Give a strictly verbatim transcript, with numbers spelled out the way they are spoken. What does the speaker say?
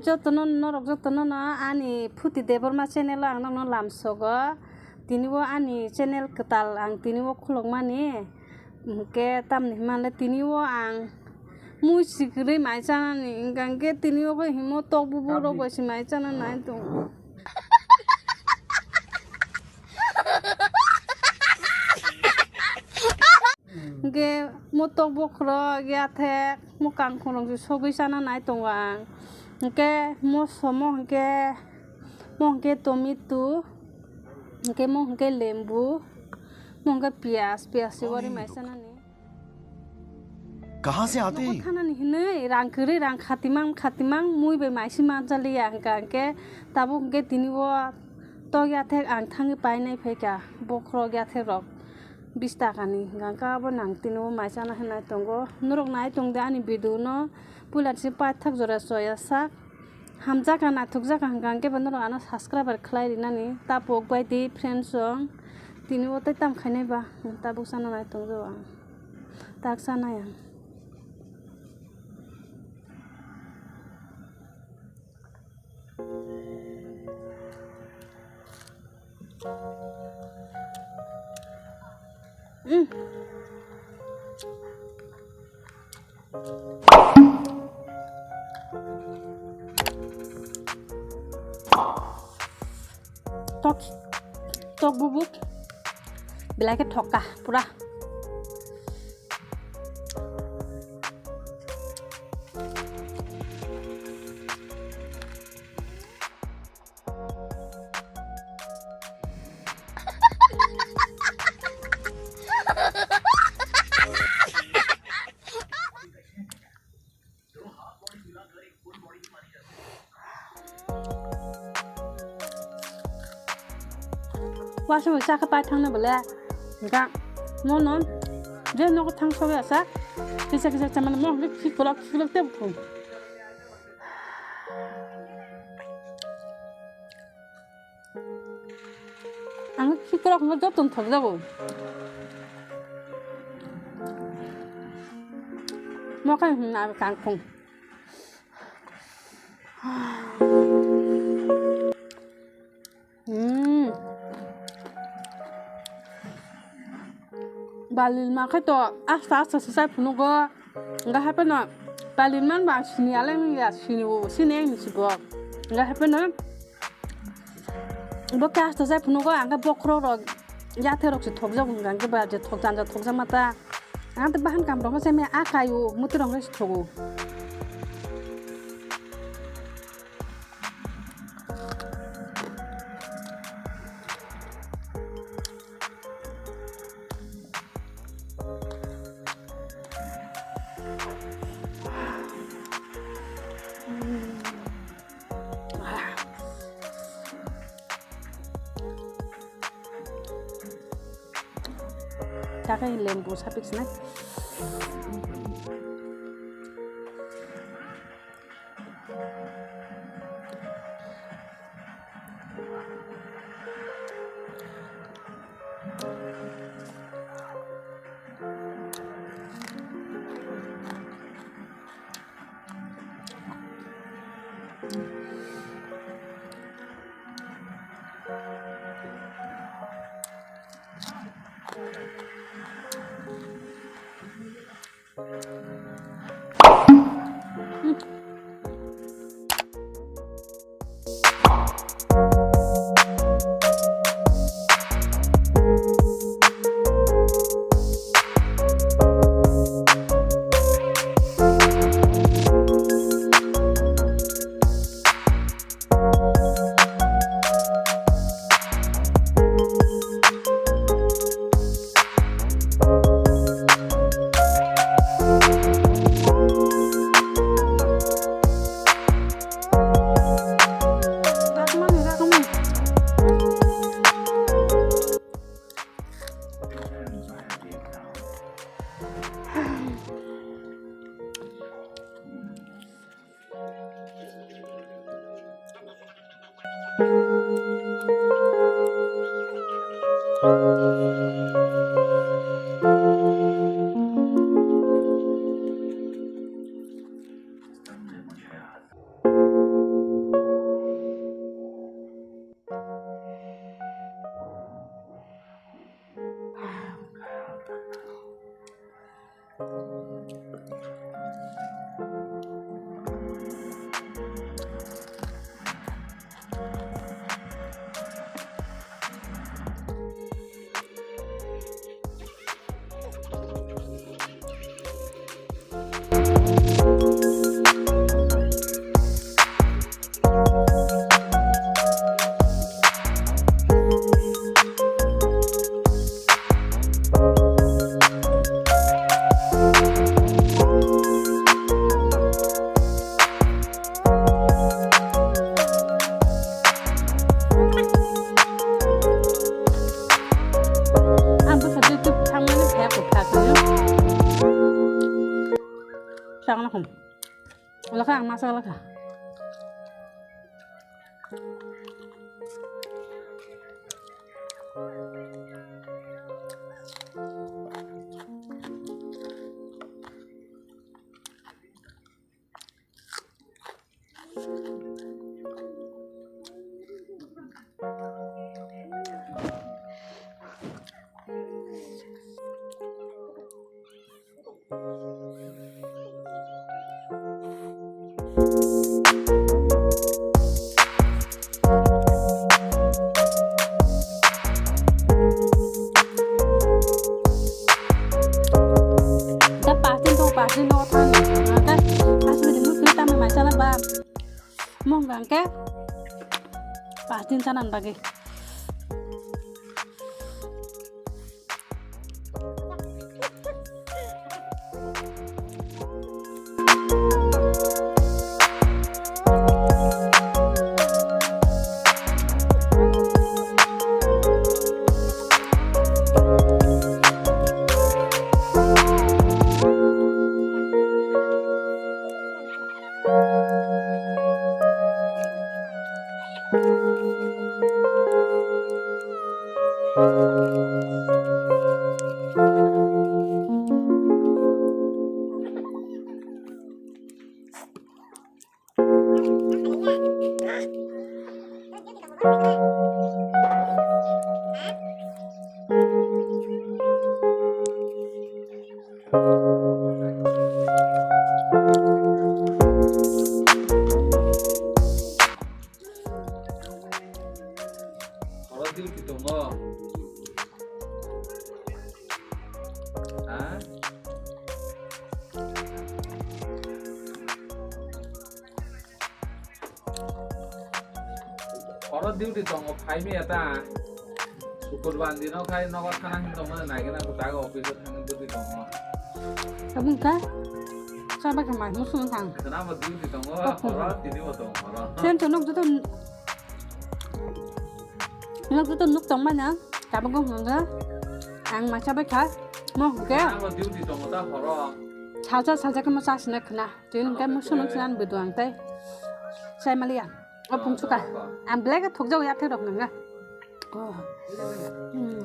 Jotono norok jotono no ani Phuti Debbarma channel o ang nokno lamsogo. Tini o ani channel kwtal ang tini o khulukmani. Hwnkhe tamni hwnba le tini o ang mui si kwrwi mai chanani, hwnkha hwnkhe tini o khe himo tok bubuk rok bai si mai chana nai tongo. Hwnkhe mo tok bokhorok yathek mo kangkhorok se sogwi chana nai tongo ang. Hwnkhe mo somo hwnkhe mo hwnkhe tomato, hwnkhe mo hwnkhe lembu, mo hwnkhe piyaj, piyaj se wari mai chanani. Kahan se aate hain? Thanani hinwi rang kwrwi rang khatimang khatimang mui bai maisi manjaliya hwnkha hwnkhe tabuk hwnkhe tini o tok yathek ang thangwi painai phaikha bokhorok yathek rok bis takani hwnkha hwnkhe abo nang tini o mai chana hinwi tongo norok nai tongdi ani video no puila se paithak jora choya sak. Hamjakha, naithokjakha hwnkha hwnkhe bo norok ano subscriber khlai rinani. Ta pok bai di friends rok. Tini o tei tam khainai ba. Tabuk chana nai tongjago ang. Tak chanai ang. Mm. Tok, tok bubuk. Belai khe thok kha pura. Waisa bai chakhe pai thangna bole. Ga mono je nogo thang sobe asa. Kisa kisa chamani mo hwnkhe khikolok khikolok tebo thung. Ang khikolok no joto thok jago. Mo khai hwn na kangkung. Hmm. Balil ma khai to asta asta se sai phunugo. Nga hape no balil man ba sini aleng ya sini o sini eng si bo. Nga hape no bo khe asta sai phunugo ang khe bokhorok rok yathe rok se thok jago hwnkha hwnkhe ba je thok janja thok jama ta. Ang tei bahan kam rok se me a kaio muti rok se thogo. Kaka lembu sapik sini. Hmm. Wala kha, ang masa wala kha. Da pastin to pastin no thang. Ka asli dinu kita mai chala ba. Mong gang ke pastin chanan bagi. Oro duty tongo. Ha? Oro duty tongo, phai maya ta. Sukurbar dino khai nogo thana hin tongmani naigina kwtago office o thangwi duty tongo. Tabuk kha? Chaba khe mai musu wng thang. Khwnabo duty tongo, oro tini bo tongo oro. Sen to nok joto, nok joto nuk tongmani ang tabuk wng kha. Ang mai chabai kha. Mo hwnkhe. Khwnabo duty tongo ta oro. Salsa salsa khe mo chasina khwna. Tini hwnkhe musu nuk sinan bwdwang tei. Chai maliya. O phung suka. Ang black thokjak ya thai rok nanga. Oh. Hmm.